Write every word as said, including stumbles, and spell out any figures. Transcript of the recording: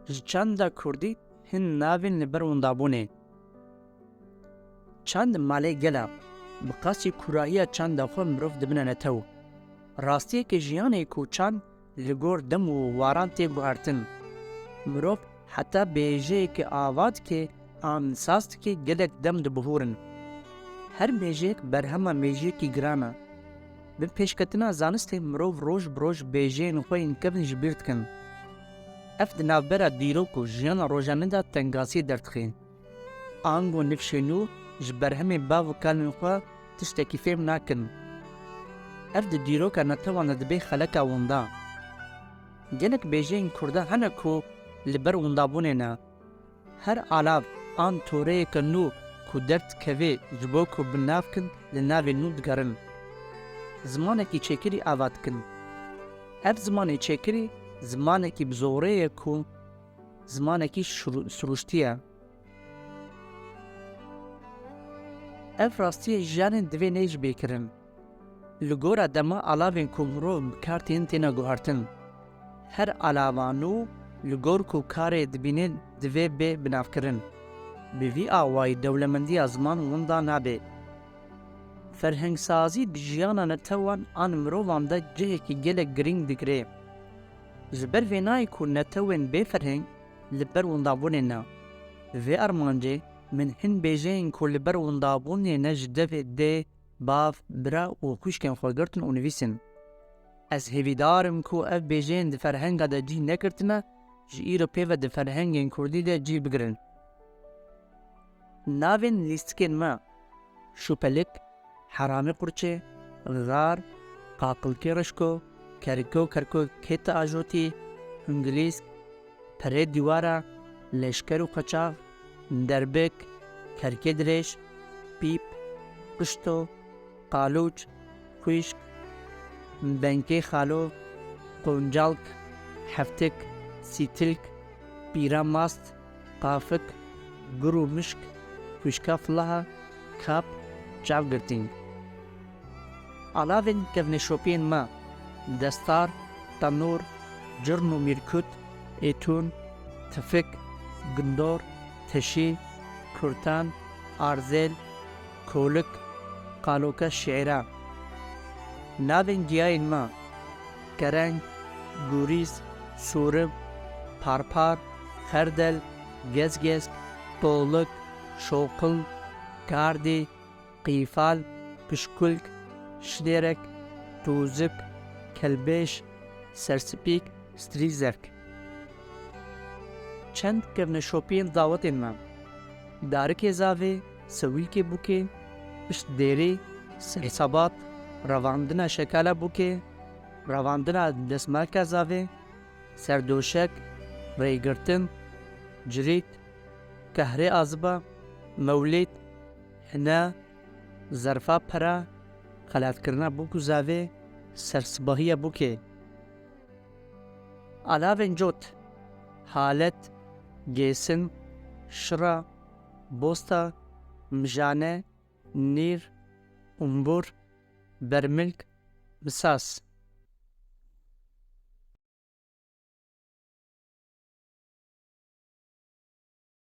Ji çanda kurdî hin navên li ber windabûnê. Çand malê gel e. Bi qasî kûrahiya çanda xwe mirov dibine netew. Rastiyeke jiyanê ku çand li gor dem û waran tê guhertin. Mirov heta bêjeyekê ava dike an saz dike gelek dem dibihûrin. Her bêjeyek berhema mêjiyekî giran e. Bi pêşketina zanistê mirov roj bi roj bêjeyên xwe yên kevn ji bîr dikin. Ev di navbera dîrok û jiyana rojane de tengasiyê derdixî. Ango nifşên nû ji berhemên bav û kalên xwe tiştekî fêm nakin. Ev di dîroka netewan de dibê xeleka winda. Gelek bêjeyên kurda hene ku li ber windabûnê ne. Her alav an toreyeke nû ku derdikeve ji bo ku bi nav kin li navê nû digerin. Zimanekî çêkirî ava dikin. Ev zimanê çêkirî zimanekî bi zorê ye ku zimanekî şuru- sirûştî ye. Ev rastiyê jiyanê divê neyê ji bê kirin. Li gora dema alavên ku mirov bi kar tên têne guhertin. Her alava nû li gor ku karê dibîne divê bê binavkirin. Bi vî awayî dewlemendiya ziman winda nabe. Ferhengsazî di jiyana netewan an mirovan de cihekî gelek girîng digire. Ji ber vê nayê ku netewên bê ferheng li ber windabûnê ne. Vê armancê min hin bêjeyên ku li ber windabûnê ne ji devê dê, bav, bira û xwişkên xwe girtin û nivîsîn. Ez hêvîdar im ku ev bêjeyên di ferhenga de cî negirtine, ji îro pê ve di ferhengên kurdî de cî bigirin. Navên lîstikên me: Şûpelik, Heramê Qurçê, Xar, Qaqilkê Reşko, Keriko Kerko Kêta Ajotî, Hingilîsk, Perê Dîwara, Leşker û Qeçax, Derbik, Kerkê Dirêj, Pîp, Qişto, Qalûç, Xwişk, Benkê Xalo, Qoncalk, Heftik, Sîtilk, Pîra Mast, Qafik, Gur û Mişk, Xwişka Filaha, Kap, Çavgirtîn. Alavên kevneşopiyên me: Destar, Tenûr, Cirn û Mîrkut, Êtûn, Tifik, Gundor, Teşî, Kurtan, Arzêl, Kolik, Qaloka Şiîra. Navên giyayên me: Kereng, Gûrîz, Sûrim, Parpar, Xerdel, Gezgesk, Tolik, Şoqil, Kardî, Qîfal, Pişkulk, Şinêrek, Tûzik, Kelbêş, Serspîk, Strîzerk. Çend kevneşopiyên dawetên me: Darikê Zavê, Sewîlkê Bûkê, Pişt Dêrê, Sersebat, Revandina Şekala Bûkê, Revandina Desmalka Zavê, Serdoşek, Rêgirtin, Cirît, Kehrê Aziba, Mewlîd, Hine, Zerfa Pera, Xelatkirina Bûk û Zavê, Sersibahiya Bûkê. Alavên cot: Halet, Gêsin, Şira, Bosta, Mijane, Nîr, Umbur, Bermilk, Misas.